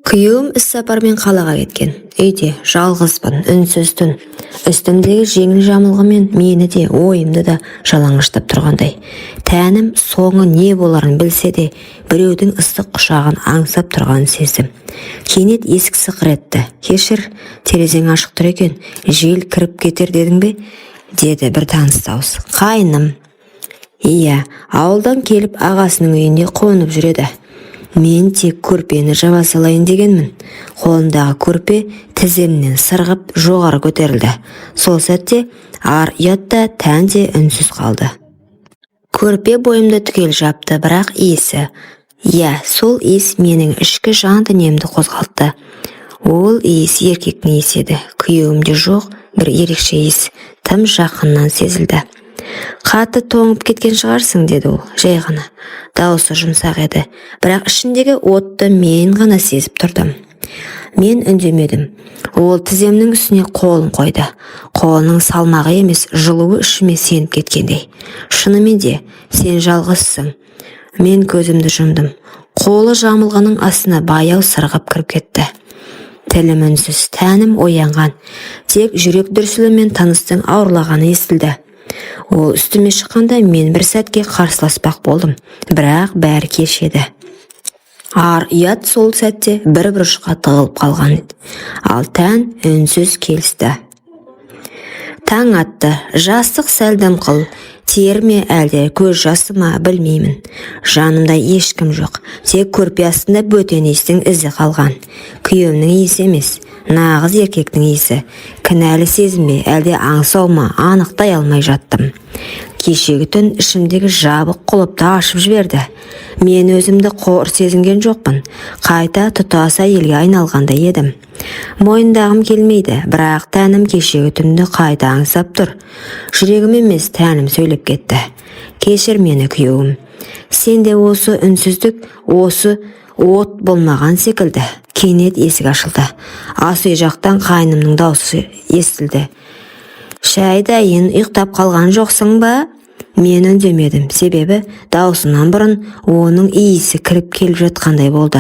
Күйеуім іссапармен қалаға кеткен. Үйде жалғызбын. Үнсіз түн. Үстімдегі жеңіл жамылғымен мені де, ойымды да жалаңаштап тұрғандай. Тәнім соңы не боларын білсе де, біреудің ыстық құшағын аңсап тұрғанын сездім. Кенет есік сықыр етті. «Кешір, терезең ашық тұр екен, жел кіріп кетер дедің бе?» — деді бір таныс дауыс. Қайным. Иә, ауылдан келіп, ағасының үйінде қонып жүреді. Мен тек көрпені жаба салайын дегенмін. Қолымдағы көрпе тіземнен сырғып жоғары көтерілді. Сол сәтте ар ұят та, тән де үнсіз қалды. Көрпе бойымды түгел жапты, бірақ иісі, иә, сол иіс менің ішкі жан дүниемді қозғалтты. Ол иіс еркектің иісі еді. Күйеуімде жоқ бір ерекше иіс тым жақыннан сезілді. «Қатты тоңып кеткен шығарсың», — деді ол жай ғана. Дауысы жұмсақ еді, бірақ ішіндегі отты мен ғана сезіп тұрдым. Мен үндемедім. Ол тіземнің үстіне қолын қойды. Қолының салмағы емес, жылуы ішіме сеніп кеткендей. «Шынымен де сен жалғызсың». Мен көзімді жұмдым. Қолы жамылғының астына баяу сырғып кіріп кетті. Тілім үнсіз, тәнім оянған. Тек жүрек дүрсілі мен тыныстың ауырлағаны естілді. Ол үстіме шыққанда, мен бір сәтке қарсыласпақ болдым, бірақ бәрі кеш еді. Ар ұят сол сәтте бір бұрышқа тығылып қалған еді, ал тән үнсіз келісті. Таң атты. Жастық сәл дымқыл. Тер ме, әлде көз жасы ма, білмеймін. Жанымда ешкім жоқ. Тек көрпе астында бөтен иістің ізі қалған. Күйеуімнің иісі емес, нағыз еркектің иісі. Кінәлі сезім бе, әлде аңсау ма, анықтай алмай жаттым. Кешегі түн ішімдегі жабық құлыпты ашып жіберді. Мен өзімді қор сезінген жоқпын, қайта тұтас әйелге айналғандай едім. Мойындағым келмейді, бірақ тәнім кешегі түнді қайта аңсап тұр. Жүрегім емес, тәнім сөйлеп кетті: «Кешір мені, күйеуім». Сенде осы үнсіздік, осы от болмаған секілді. Кенет есік ашылды. Ас үй жақтан қайнымның даусы естілді: «Шай дайын, ұйықтап қалған жоқсың ба?» Мен үндемедім, себебі даусынан бұрын оның иісі кіріп келіп жатқандай болды.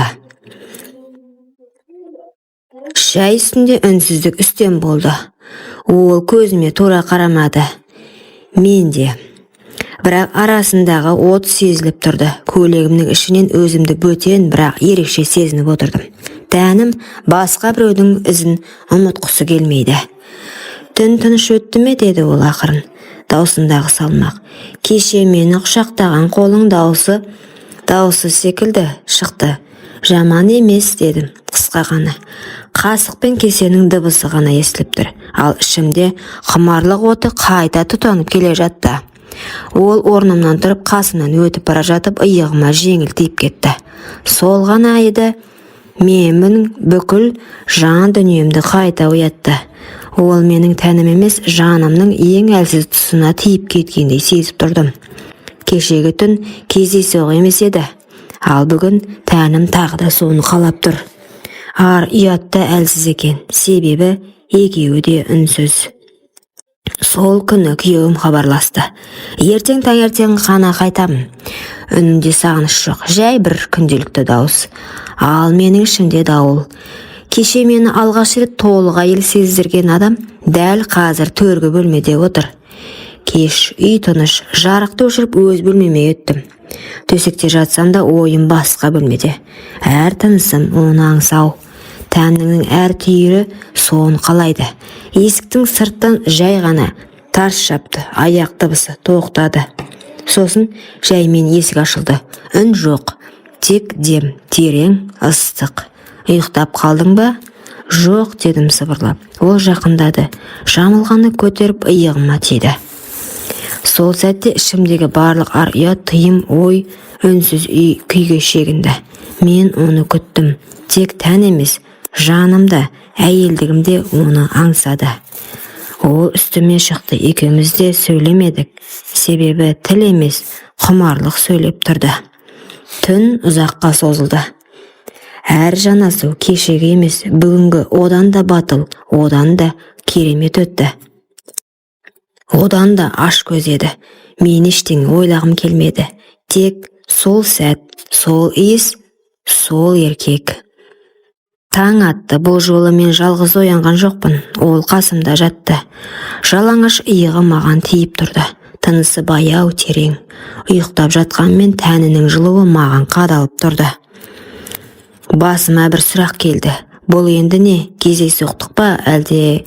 Шай үстінде үнсіздік үстем болды. Ол көзіме тура қарамады, мен де. Бірақ арасындағы от сезіліп тұрды. Көйлегімнің ішінен өзімді бөтен, бірақ ерекше сезініп отырдым. Тәнім басқа біреудің ізін ұмытқысы келмейді. «Түн тыныш өтті ме?» — деді ол ақырын. Даусындағы салмақ кеше мені құшақтаған қолың дауысы секілді шықты. «Жаман емес», — дедім қысқа ғана. Қасық пен кесенің дыбысы ғана естіліп тұр, ал ішімде құмарлық оты қайта тұтанып келе жатты. Ол орнымнан тұрып, қасымнан өтіп бара жатып, иығыма жеңіл тиіп кетті. Сол ғана еді, менің бүкіл жан дүниемді қайта оятты. Ол менің тәнім емес, жанымның ең әлсіз тұсына тиіп кеткендей сезіп тұрдым. Кешегі түн кездейсоқ емес еді, ал бүгін тәнім тағы да соны қалап тұр. Ар ұят та әлсіз екен, себебі екеуі де үнсіз. Сол күні күйеуім хабарласты: «Ертең таңертең ғана қайтамын». Үнінде сағыныш жоқ, жай бір күнделікті дауыс. Ал менің ішімде дауыл. Кеше мені алғаш рет толық әйел сездірген адам дәл қазір төргі бөлмеде отыр. Кеш, үй тыныш. Жарықты өшіріп, өз бөлмеме өттім. Төсекте жатсам да, ойым басқа бөлмеде. Әр тынысым оны аңсау. Тәнімнің әр түйірі соны қалайды. Есіктің сырттан жай ғана тарс жапты. Аяқ дыбысы тоқтады. Сосын жаймен есік ашылды. Үн жоқ, тек дем, терең, ыстық. «Ұйықтап қалдың ба?» «Жоқ», — дедім сыбырлап. Ол жақындады. Жамылғаны көтеріп, иығыма тиді. Сол сәтте ішімдегі барлық ар ұят, тыйым, ой үнсіз үй күйге шегінді. Мен оны күттім. Тек тән емес, жаным да, әйелдігім де оны аңсады. Ол үстіме шықты. Екеуміз де сөйлемедік, себебі тіл емес, құмарлық сөйлеп тұрды. Түн ұзаққа созылды. Әр жанасу кешегі емес, бүгінгі одан да батыл, одан да керемет өтті, одан да аш көз еді. Мен ештеңе ойлағым келмеді. Тек сол сәт, сол иіс, сол еркек. Таң атты. Бұл жолы мен жалғыз оянған жоқпын. Ол қасымда жатты. Жалаңаш иығы маған тиіп тұрды. Тынысы баяу, терең. Ұйықтап жатқанмен, тәнінің жылуы маған қадалып тұрды. Басыма бір сұрақ келді: бұл енді не, кездейсоқтық па әлде?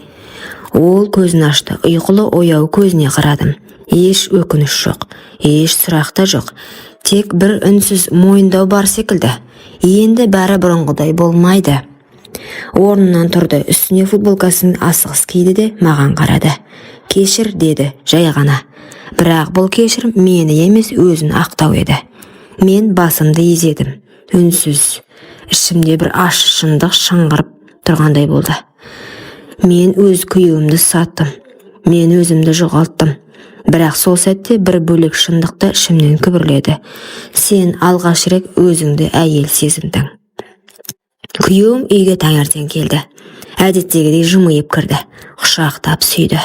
Ол көзін ашты. Ұйқылы ояу көзіне қарадым. Еш өкініш жоқ, еш сұрақ та жоқ. Тек бір үнсіз мойындау бар секілді: енді бәрі бұрынғыдай болмайды. Орнынан тұрды, үстіне футболкасын асығыс киді де, маған қарады. «Кешір», – деді жай ғана. Бірақ бұл кешірім мені емес, өзін ақтау еді. Мен басымды изедім үнсіз. Ішімде бір ащы шындық шыңғырып тұрғандай болды. Мен өз күйеуімді саттым. Мен өзімді жоғалттым. Бірақ сол сәтте бір бөлек шындық та ішімнен күбірледі: сен алғаш рет өзіңді әйел сезіндің. Күйеуім үйге таңертең келді. Әдеттегідей жымиып кірді, құшақтап сүйді.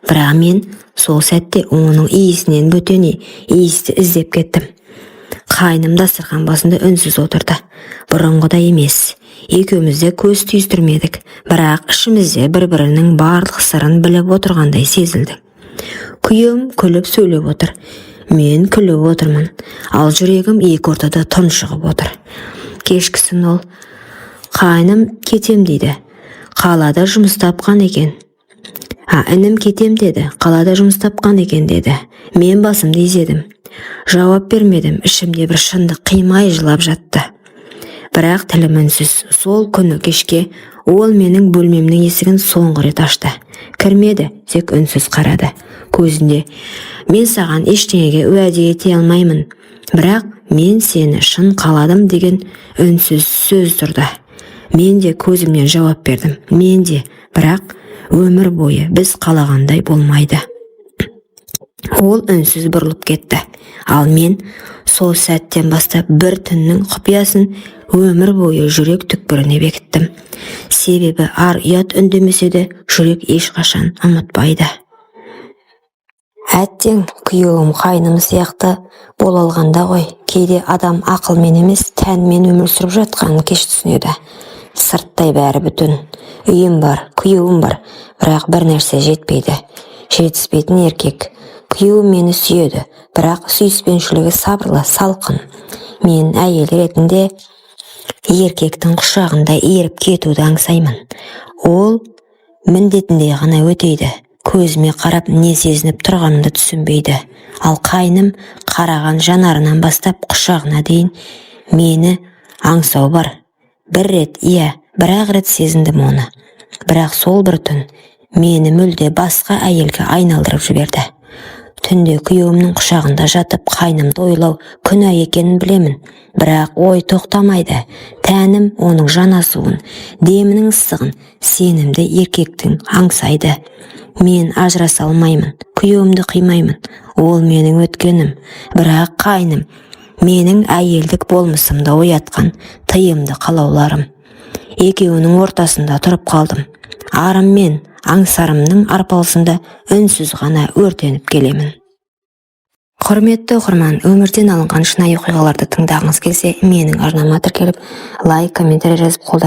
Бірақ мен сол сәтте оның иісінен бөтен иісті іздеп кеттім. Қайным дастархан басында үнсіз отырды. Бұрынғыдай емес. Екеуміз де көз түйістірмедік, бірақ ішімізде бір-бірінің барлық сырын біліп отырғандай сезілді. Күйеуім күліп сөйлеп отыр, мен күліп отырмын, ал жүрегім екі ортада тұншығып отыр. Кешкісін ол: «Қайным кетем дейді, қалада жұмыс тапқан екен. А, інім кетем деді, қалада жұмыс тапқан екен», – деді. Мен басымды изедім, жауап бермедім. Ішімде бір шындық қимай жылап жатты, бірақ тілім үнсіз. Сол күні кешке ол менің бөлмемнің есігін соңғы рет ашты. Кірмеді, тек үнсіз қарады. Көзінде: «Мен саған ештеңеге уәде ете алмаймын, бірақ мен сені шын қаладым», – деген үнсіз сөз тұрды. Мен де көзімнен жауап бердім: «Мен де, бірақ өмір бойы біз қалағандай болмайды». Ол үнсіз бұрылып кетті. Ал мен сол сәттен бастап бір түннің құпиясын өмір бойы жүрек түкпіріне бекіттім. Себебі ар ұят үндемесе де, жүрек ешқашан ұмытпайды. Әттең, күйеуім қайным сияқты бола алғанда ғой. Кейде адам ақылмен емес, тәнмен өмір сүріп жатқанын кеш түсінеді. Сырттай бәрі бүтін: үйім бар, күйеуім бар, бірақ бір нәрсе жетпейді. Жетіспейтін еркек. Күйеуім мені сүйеді, бірақ сүйіспеншілігі сабырлы, салқын. Мен әйел ретінде еркектің құшағында еріп кетуді аңсаймын. Ол міндетіндей ғана өтейді, көзіме қарап не сезініп тұрғанымды түсінбейді. Ал қайным қараған жанарынан бастап құшағына дейін мені аңсау бар. Бір рет, иә, бір-ақ рет сезіндім оны. Бірақ сол бір түн мені мүлде басқа әйелге айналдырып жіберді. Түнде күйеуімнің құшағында жатып қайнымды ойлау күнә екенін білемін, бірақ ой тоқтамайды. Тәнім оның жанасуын, демінің ыстығын, сенімді еркектің аңсайды. Мен ажыраса алмаймын, күйеуімді қимаймын, ол менің өткенім. Бірақ қайным менің әйелдік болмысымды оятқан тыйымды қалауларым. Екеуінің ортасында тұрып қалдым. Арым мен аңсарымның арпалысында үнсіз ғана өртеніп келемін. Құрметті оқырман, өмірден алынған шынайы оқиғаларды тыңдағыңыз келсе, менің арнама тіркеліп, лайк, комментарий жазып, қолдау.